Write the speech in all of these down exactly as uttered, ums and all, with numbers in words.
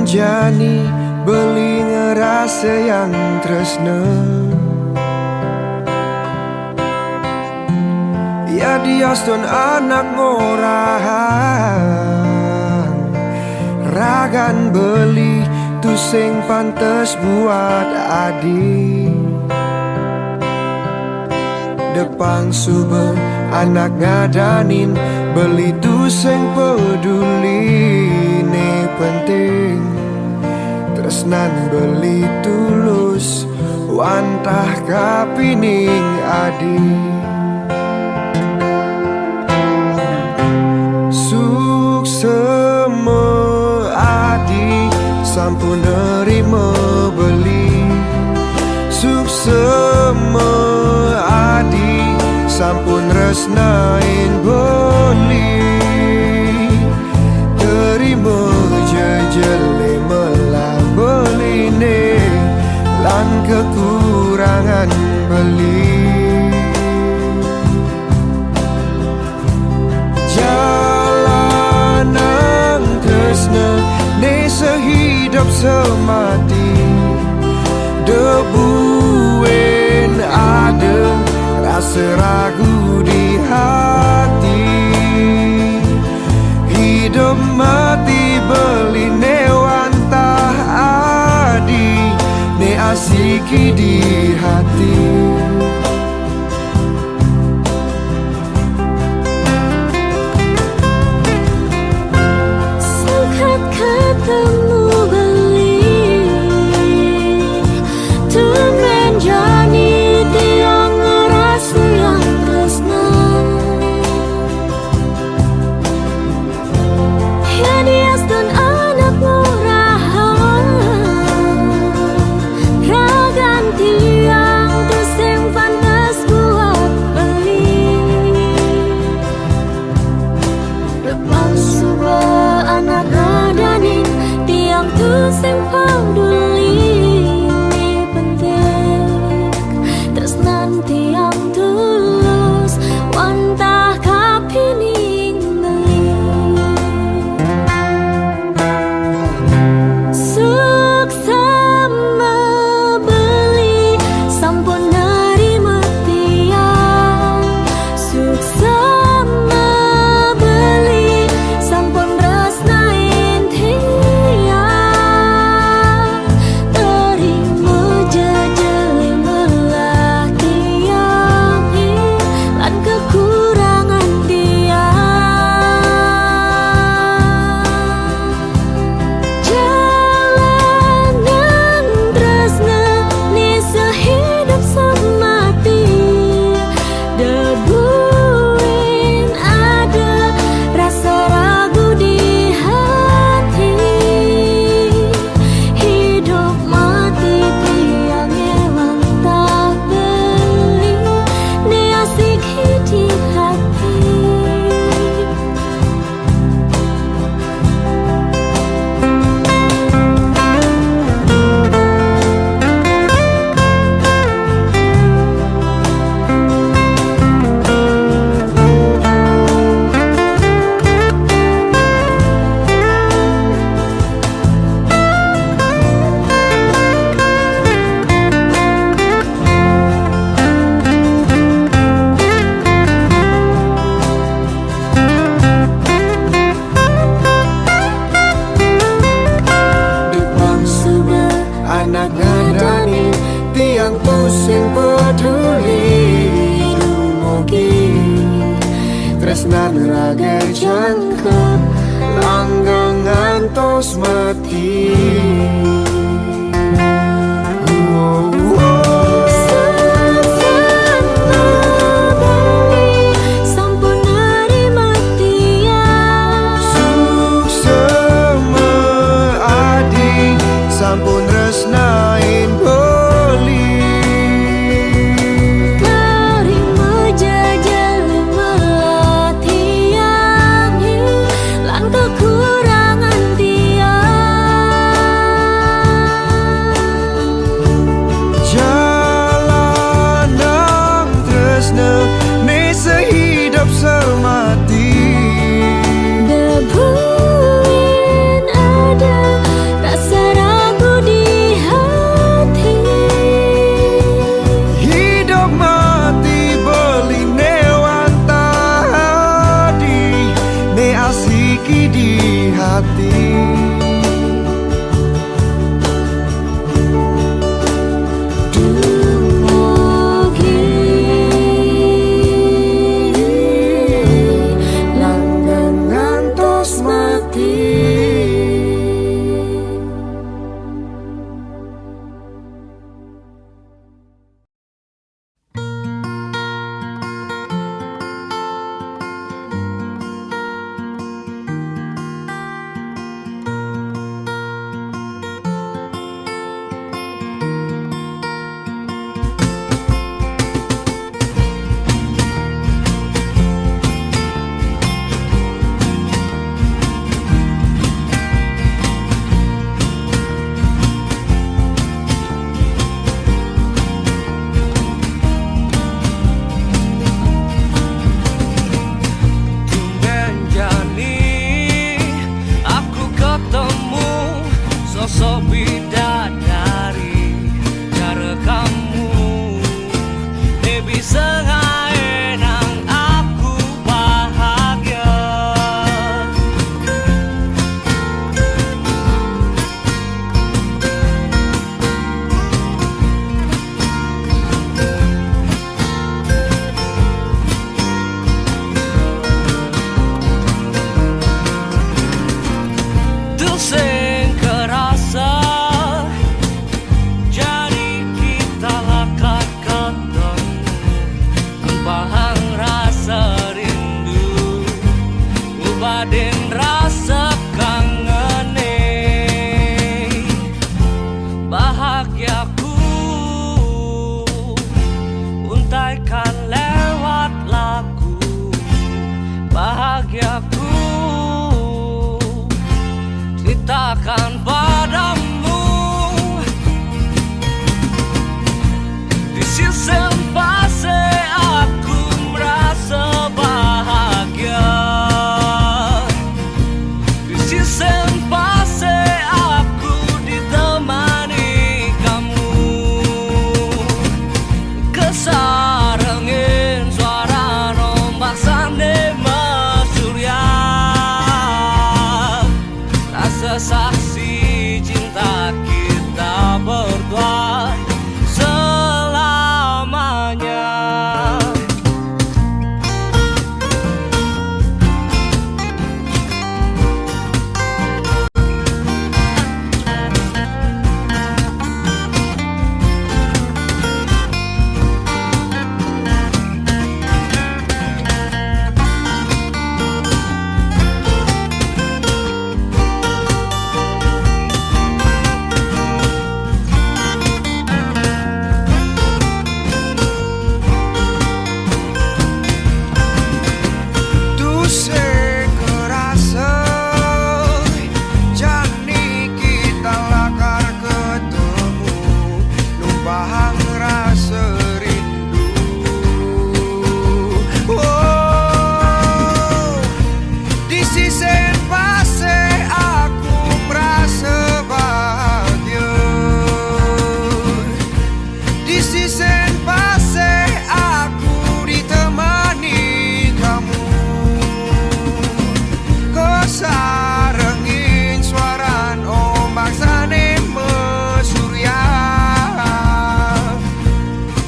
Jani beli ngeraseang tresna. Yadiastun anak ngorahang, ragan beli tusing pantes buat adi. Depang suba anak ngadanin, beli tusing peduli, ne penting tresnan beli tulus wantah kapining adi. Suksema adi sampun nerima beli. Suksema adi sampun resnain beli. Terima jejele melah beline lan kekurangan beli. Jalanang tresna ne sehidup semati. Debuin ada rasa ragu di hati. Hidup mati beli ne wantah adi, ne asiki di hati. Sengket ketemu beli, tumben jani tiang ngerasa yang tresna. Yadiastun anak ngorahang, ragan tiang tusing pantes buat beli. Depang suba anak ngadanin, tiang tusing peduli, ne penting tresnan tiang tulus wantah kapining beli. Suksema beli sampun nerima tiang. Suksema beli sampun resnain tiang. Terima jejele melah tiang, lan kekurangan tiang. Jalanang tresna ne sehidup semati. Debuin ada rasa ragu di hati. Hidup mati tiang ne wantah beli, ne asiki di hati. Depang suba anak ngadanin, tiang tusing peduli dumugi. Tresnan raga jangkep langgeng ngantos mati. Suksema beli sampun nerima tiang. Suksema adi sampun resnain beli. Terima jejele melah tiang, lan kekurangan tiang. Kan lewat lagu bahagiaku, ceritakan padamu. Di sisi pase aku merasa bahagia. Di sisi pase aku ditemani kamu. Kesarengin suara ombak sande mesurya. Rasa saksi cinta kita berdua selamanya. Tu sekerasa jani kita lakar ketemu, numpahang rasa rindu. Oh, di sisi pase aku merasa bahagia. Di sisi pase aku ditemani kamu. Kesarengin suaran ombak sane mesurya.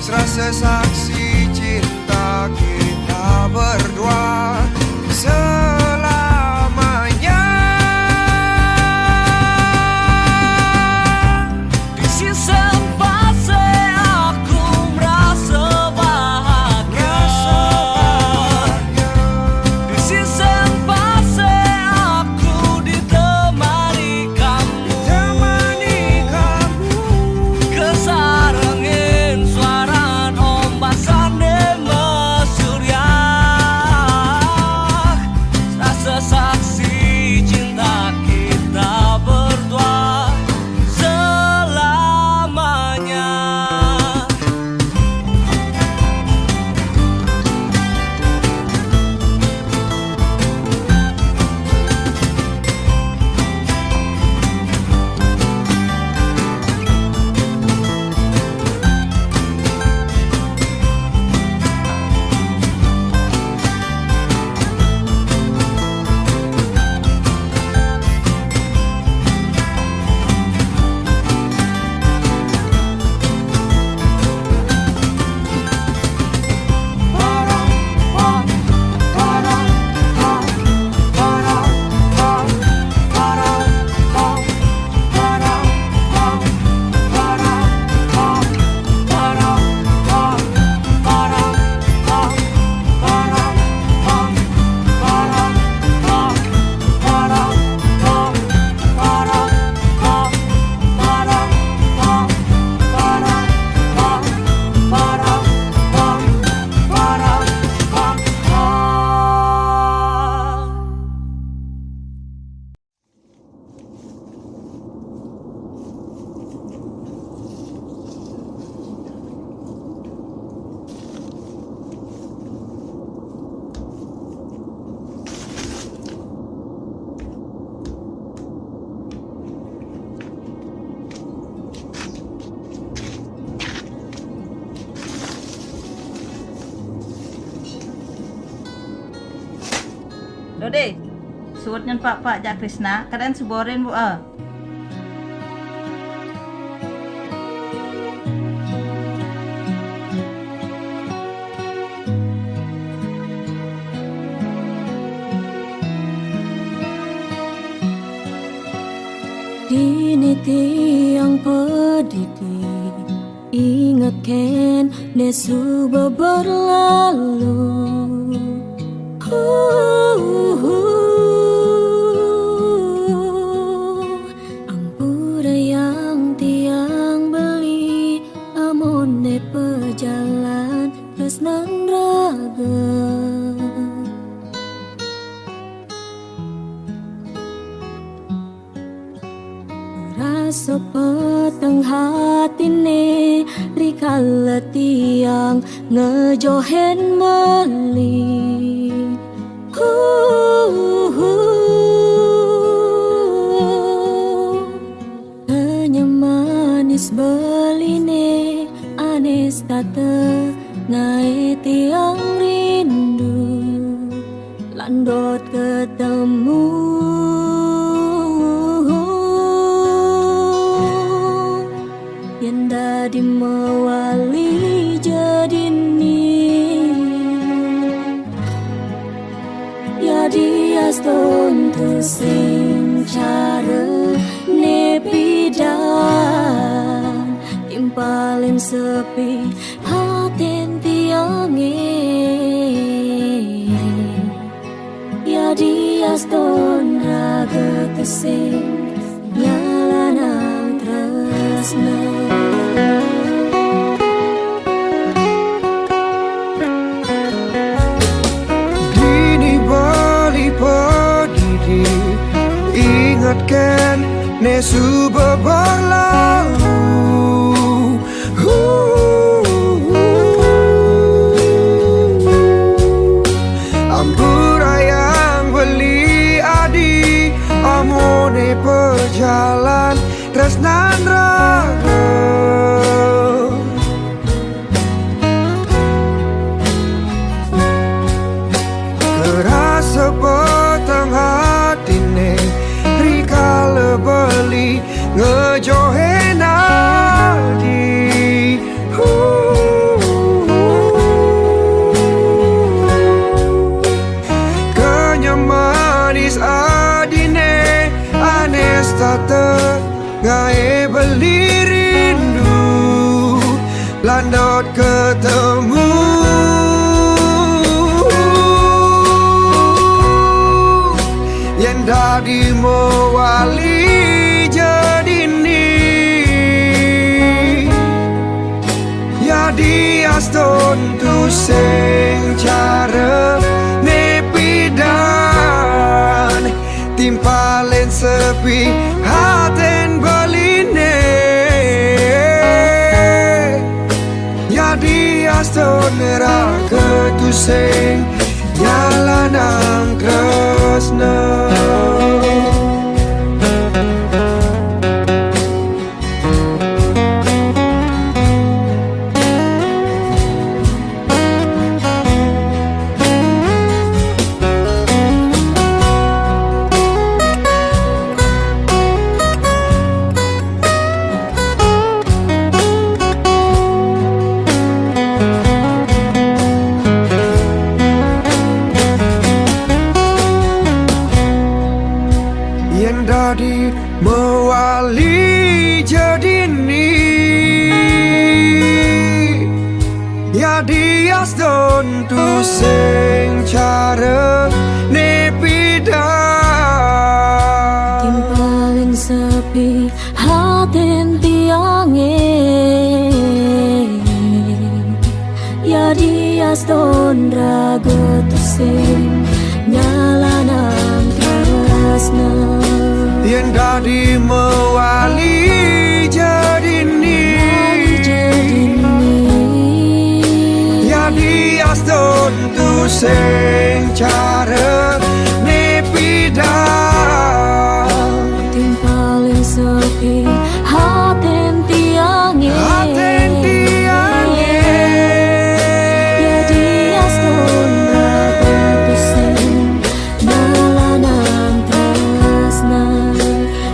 Serasa saksi cinta kita berdua selamanya. Di sisi pase aku merasa bahagia. Di sisi pase aku ditemani kamu. Kesarengin suaran ombak sande mesurya. Rasa saksi cinta kita berdua selamanya. Dode, suut nyen pak-pak jak Krisna, keadaan suborin bu eh. Dini tiang pedidi, ingat ken ne suba berlalu. Hu, hu, hu. Ampura yang tiang beli, amon ne pejalan, tresnan raga. Rasa peteng hatine rikala tiang ngejohen beli. Hu, hu, hu. Kenyem manis beline anes tate ngae tiang rindu landot ketemu. Yen dadi mewali jedini, yadi aston tusing cara ne pidan timpalen sepi haten tiange. Yadi aston raga tusing nyalanang tresna. Dini beli pedidi, ingatkan ne suba berlalu. Ampura yang beli adi, amone pejalan tresnan raga. Kerasa peteng hatine rikala beli ngejohen adi. Hu. Kenyem manis adine anes tate ngae beli rindu landot ketemu. Yen dadi mewali jedini, yadi aston tusing cara ne pidan timpalen sepi haten beline. Yadi aston raga tusing nyalanang tresna. Yen dadi mewali jedini, yadi aston tusing cara ne pidan timpalen sepi haten tiange. Yadi aston raga tusing nyalanang tresna. Yen dadi mewali jedini, yadi aston tusing cara ne pidan timpalen sepi haten tiange. Haten tiange. Yadi aston raga tusing nyalanang tresna.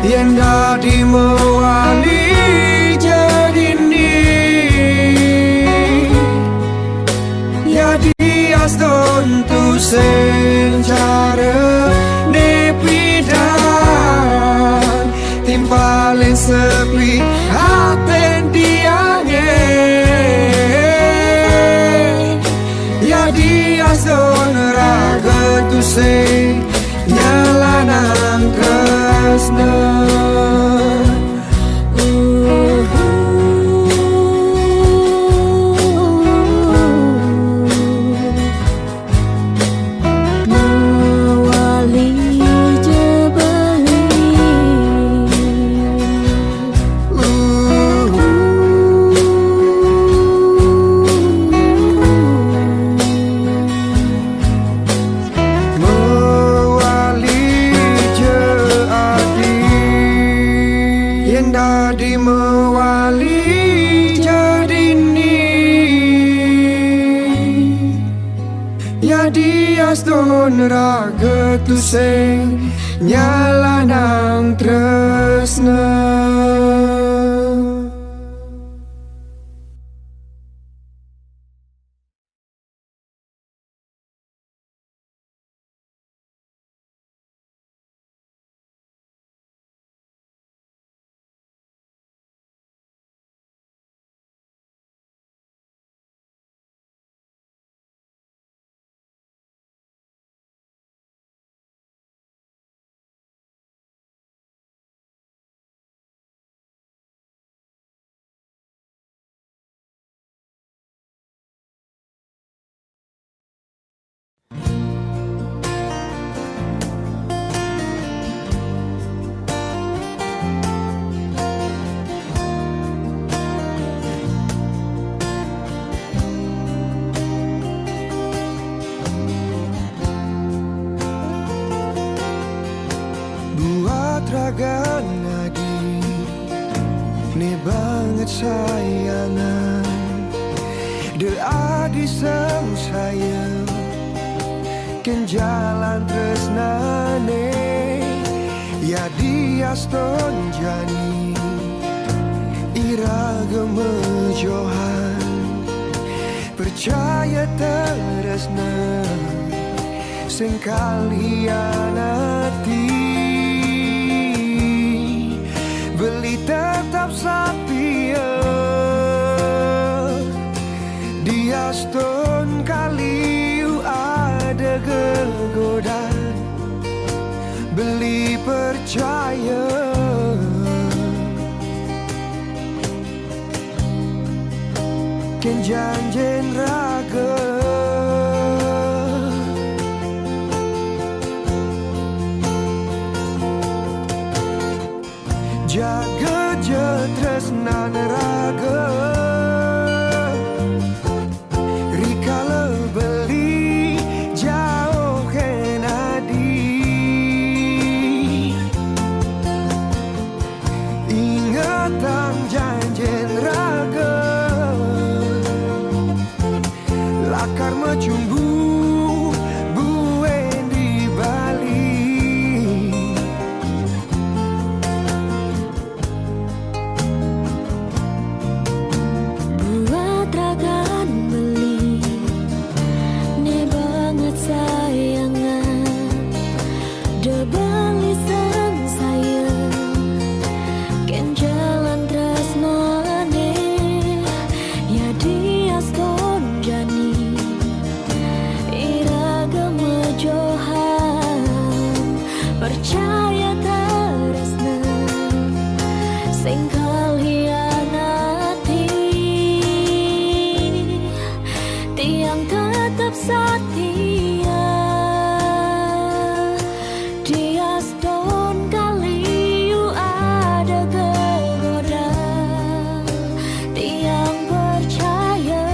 Yen dadi mewali jedini, yadi aston tusing cara ne pidan timpalen sepi haten tiange. Yadi aston raga tusing nyalanang tresna. Ston raga tu sing nyalanang tresna. Buat ragan adi ne banget sayangan, de adi sang saya ken jalan tresnane. Ya diaston jani iraga mejohan, percaya tresna sengkal hianati. Beli tetap satia diaston kaliu ada gegodan. Beli percaya ken janjen raga jaga je tresnan raga. Rikala beli jauh ken adi, ingetang janjen raga. Lakar mechumbu buen di Bali. Buat ragan beli ne banget sayangan, de beli sang saya ken jalan tresnane. Ya diaston jani iraga mejohan, percaya tresna sengkal hianati. Tiang tetap satia diaston kaliu ada gegodan. Tiang percaya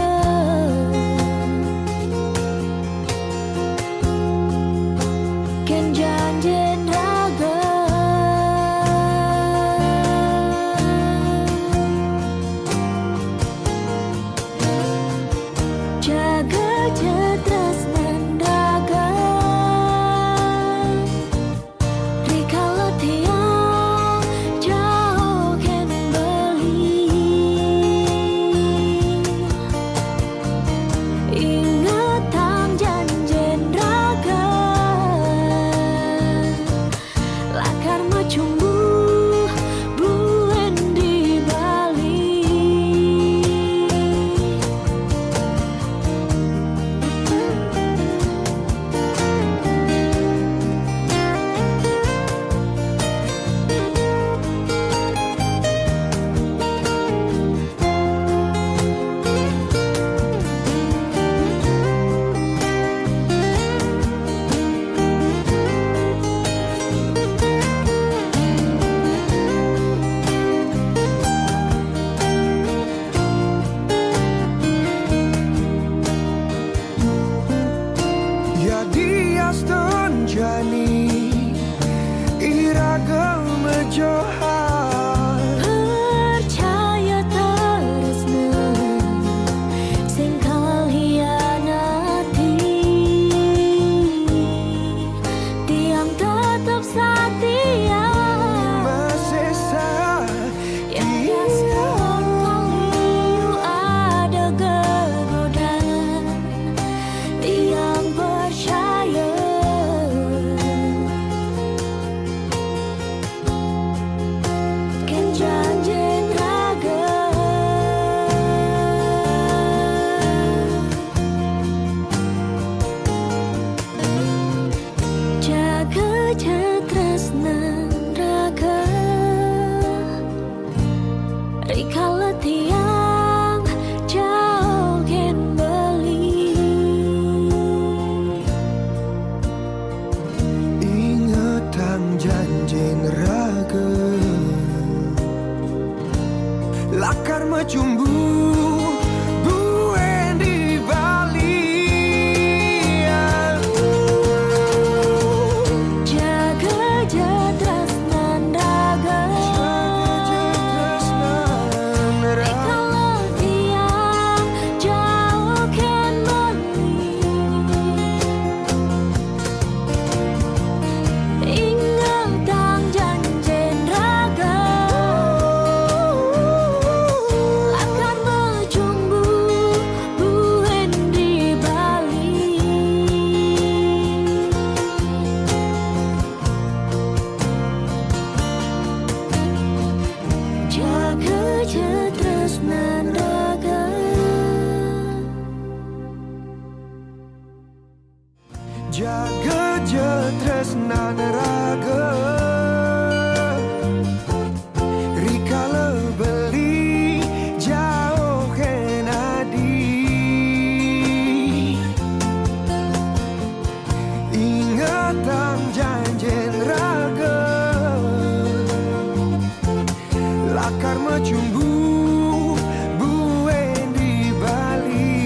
ken janjen raga. Jaga Jaga tresnan raga, rikala beli jauh kena di. Ingetang janjen raga, lakar macumbu buen di Bali.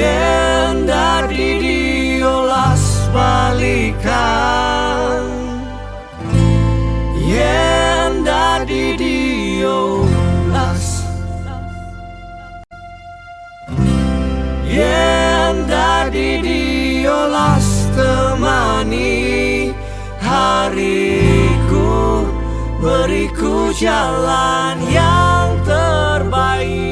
Yen dadi diolas balikan, yen dadi diolas, yen dadi diolas temani hariku, beriku jalan yang terbaik.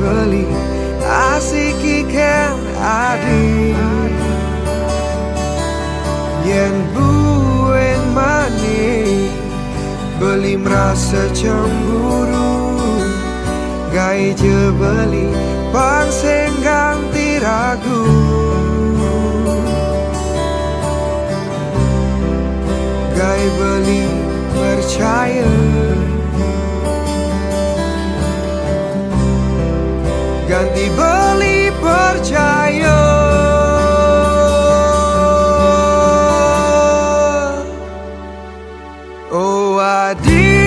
beli asik ikan adi. Yen buen mani beli merasa cemburu, gai je beli pang sing ganti ragu. Gai beli percaya, ganti beli percaya. Oh adi,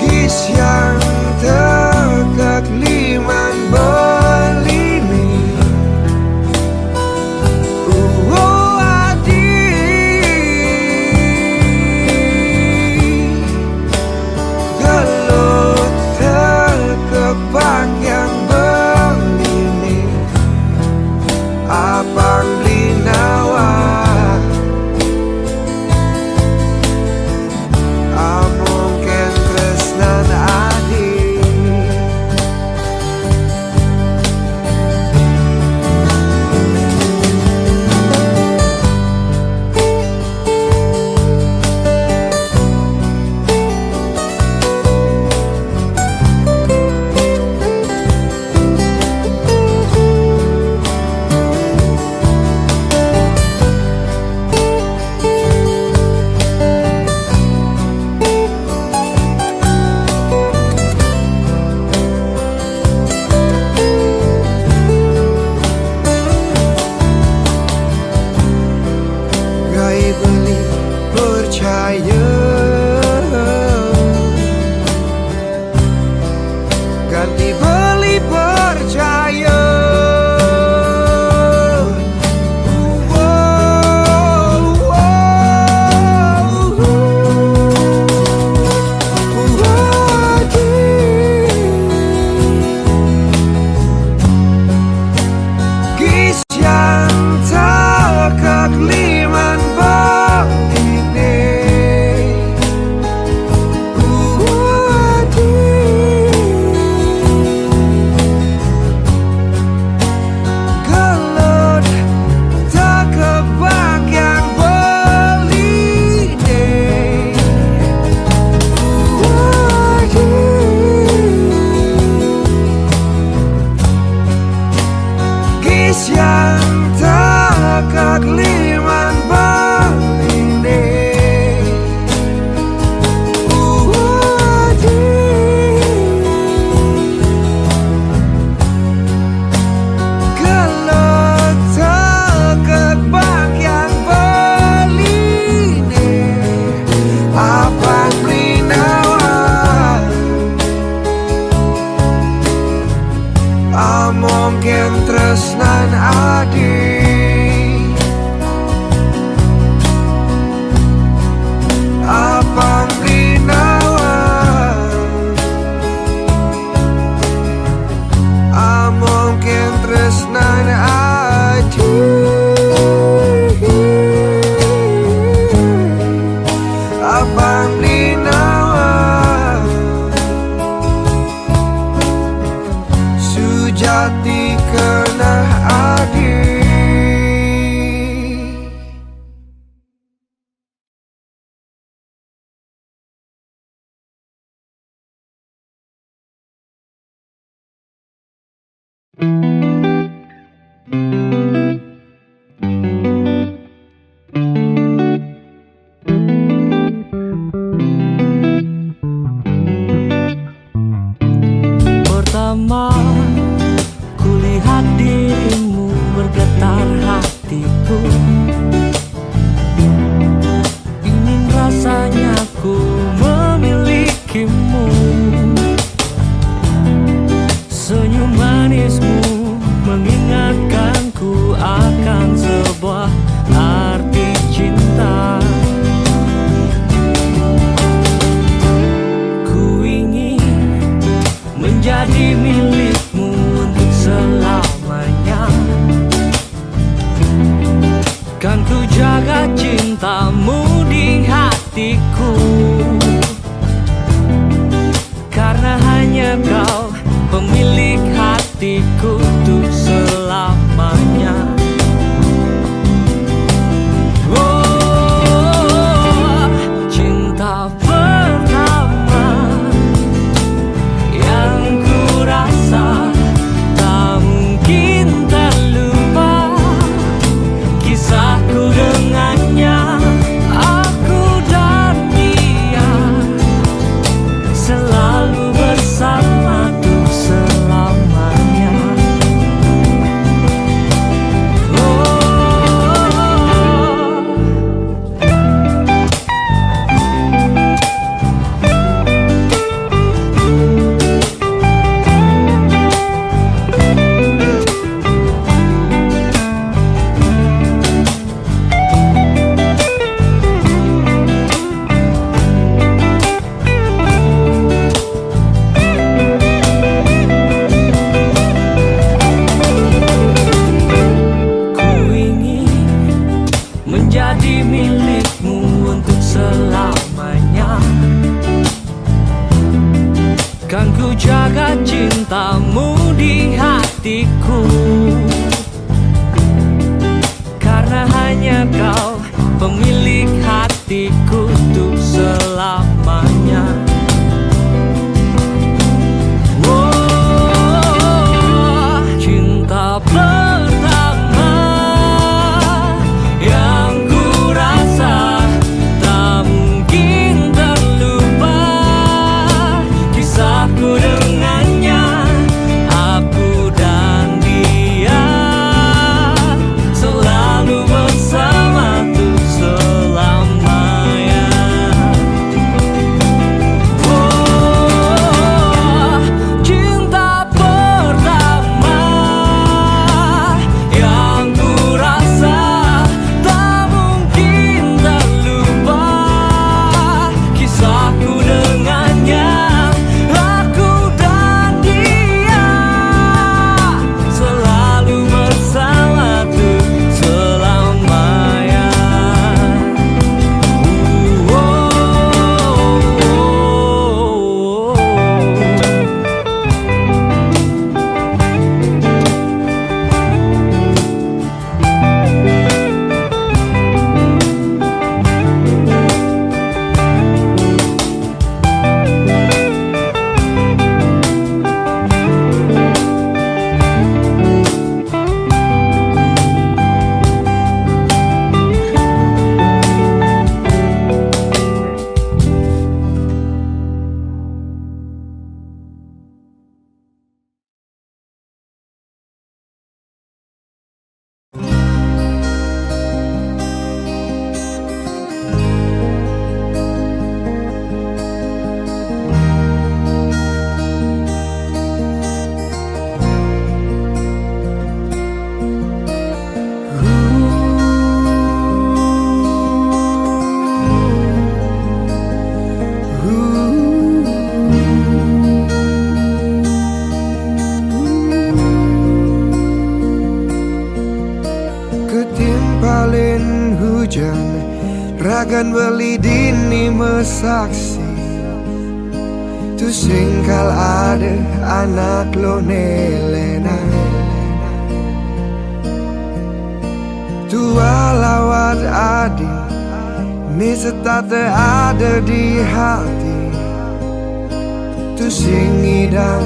gis yang tekak liman belini. Oh adi, gelut tekak bang yang belini. Apang beli nawa, among ken tresnan adi. Gai beli percaya, ganti beli percaya. Gis yang tekak liman belini. Gelut tekak bang yang belini. Gis yang tekak liman belini. Gelut tekak bang yang belini. Apang beli nawa, among ken tresnan adi. Apang beli nawa, among ken tresnan adi. Apang beli nawa, sujati kenah adi. Pertama, kulihat dirimu, bergetar hatiku. Ingin rasanya ku memilikimu. Senyum manismu mengingatkanku akan sebuah arti cinta. Ku ingin menjadi milikmu untuk selamanya. Kan ku jaga cintamu di hatiku. Kau pemilik hatiku untuk selamanya. Oh, cinta pertama yang ku rasa tak mungkin terlupa. Kisahku dengannya, aku dan dia selalu bersama tuh selamanya. Oh. Ku ingin menjadi milikmu untuk selamanya. Kan ku jaga cintamu di hatiku, karena hanya kau pemilik hatiku untuk selamanya. Oh, cinta pertama yang ku rasa tak mungkin terlupa. Kisahku dengannya, aku dan dia selalu bersama tuh selamanya. Oh, cinta pertama yang ku rasa tak mungkin terlupa. Kisahku dengannya, aku dan dia selalu bersama tuh selamanya. Oh, oh, oh, oh. Ketimpalin hujan, ragan beli dini mesaksi. Tusing kal ada anak lo nelena. Tua lawat adi, ni setate ada di hati. Tusing idam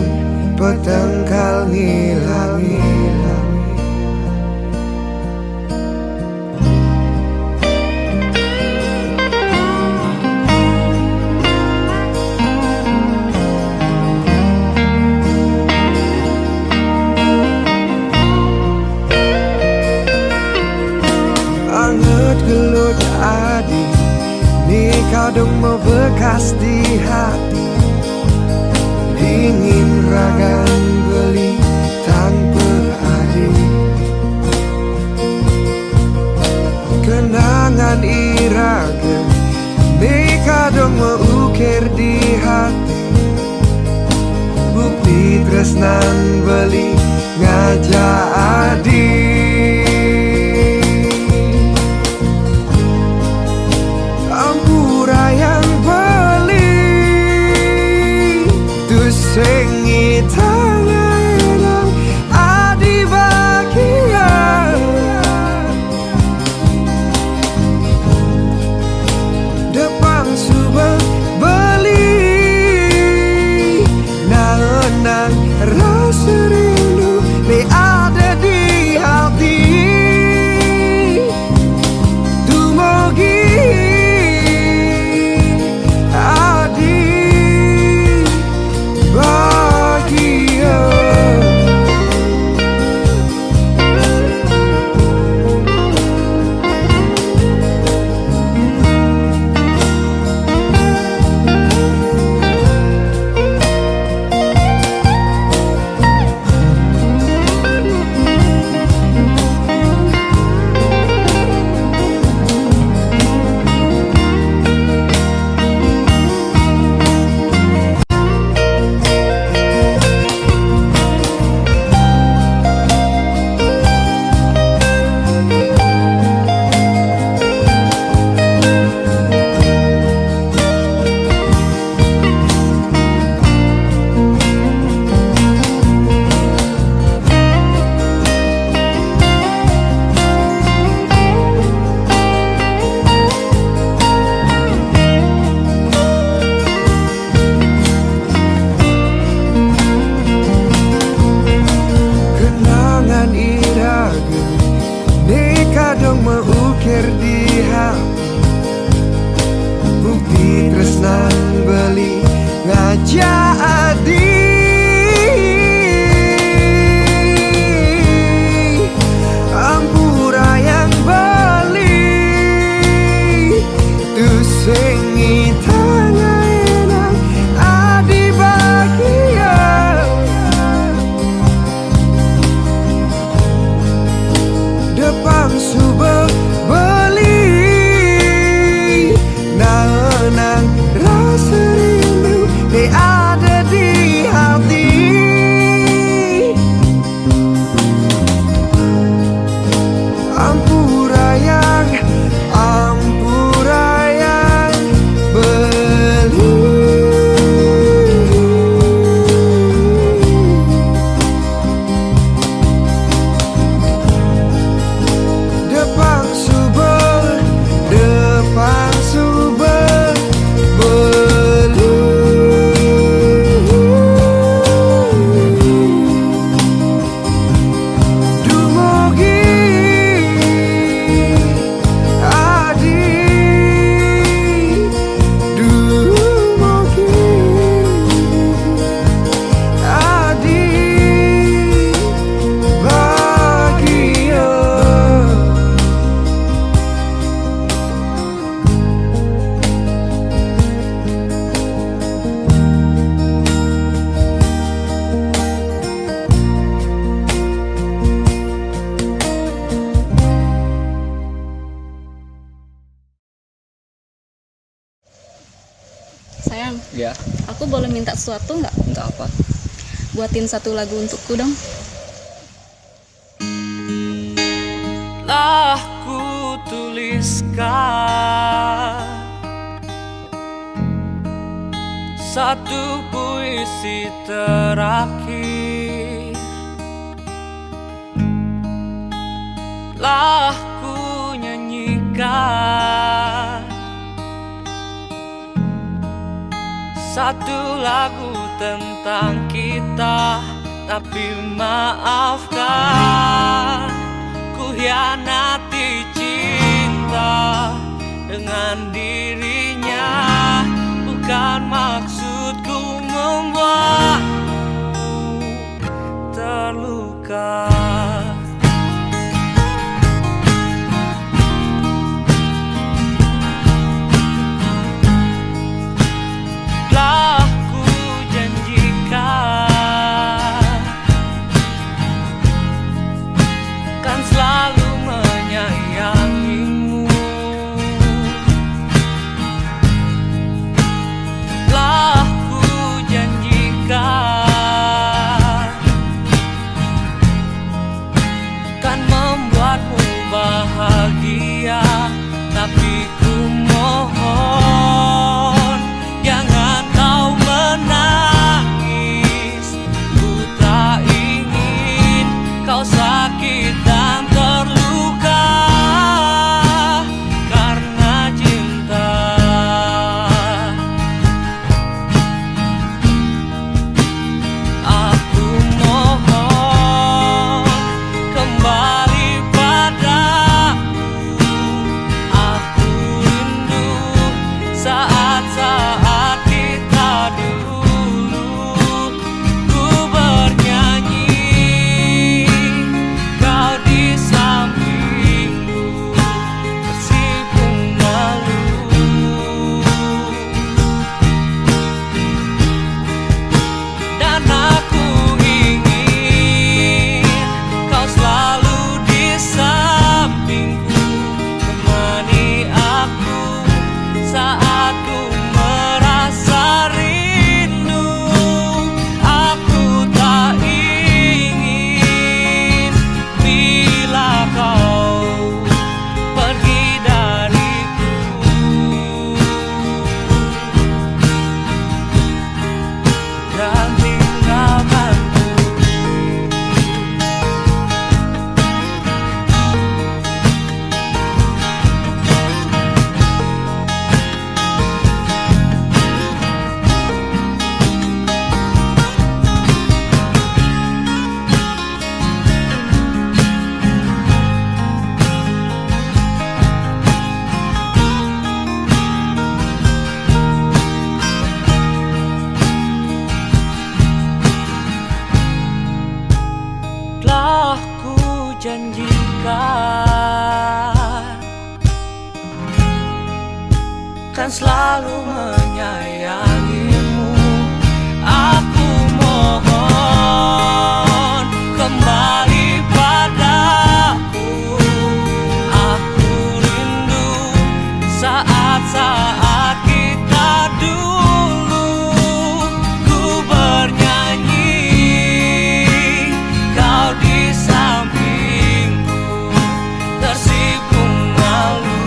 petengkal ngilang-ngilang. Anget gelut adi, ni kadung membekas di hati. Dingin ragan beli tanpa adi. Kenangan iraga ni kadung mengukir di hati. Bukti tresnan beli ngajak adi. Ampura yang beli, tusing Minta sesuatu nggak? Minta apa? Buatin satu lagu untukku dong. Telah ku tuliskan satu puisi terakhir, telah ku nyanyikan satu lagu tentang kita, tapi maafkan, ku hianati cinta dengan dirinya. Bukan maksudku membuatmu terluka. Telah ku janjikan, kan selalu menyayangimu. Telah ku janjikan, kan membuatmu bahagia, tapi ku mohon, jangan kau menangis. Ku tak ingin kau sakit dan terluka karena cinta. Aku mohon, kembali padaku. Aku rindu saat-saat kita dulu. Ku bernyanyi, kau di sampingku, tersipu malu. Dan aku ingin kau selalu di sampingku, temani aku saat ku merasa rindu. Aku tak ingin bila kau pergi dariku dan tinggalkanku. Telah ku janjikan, kan selalu menyayangimu. Aku mohon, kembali padaku. Aku rindu saat-saat kita dulu. Ku bernyanyi, kau di sampingku, tersipu malu.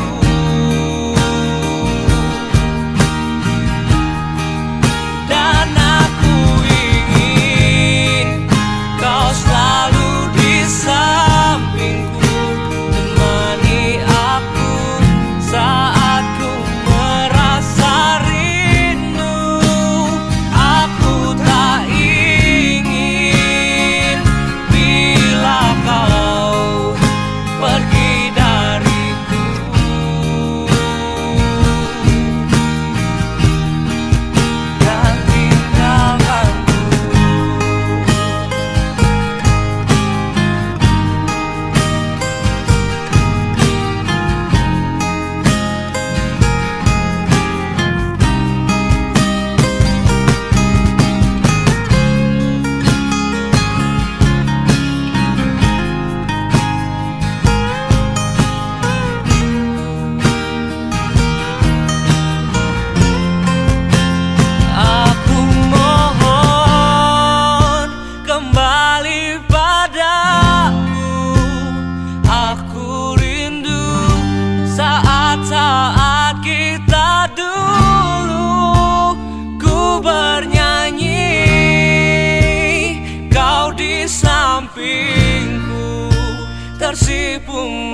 Arsipum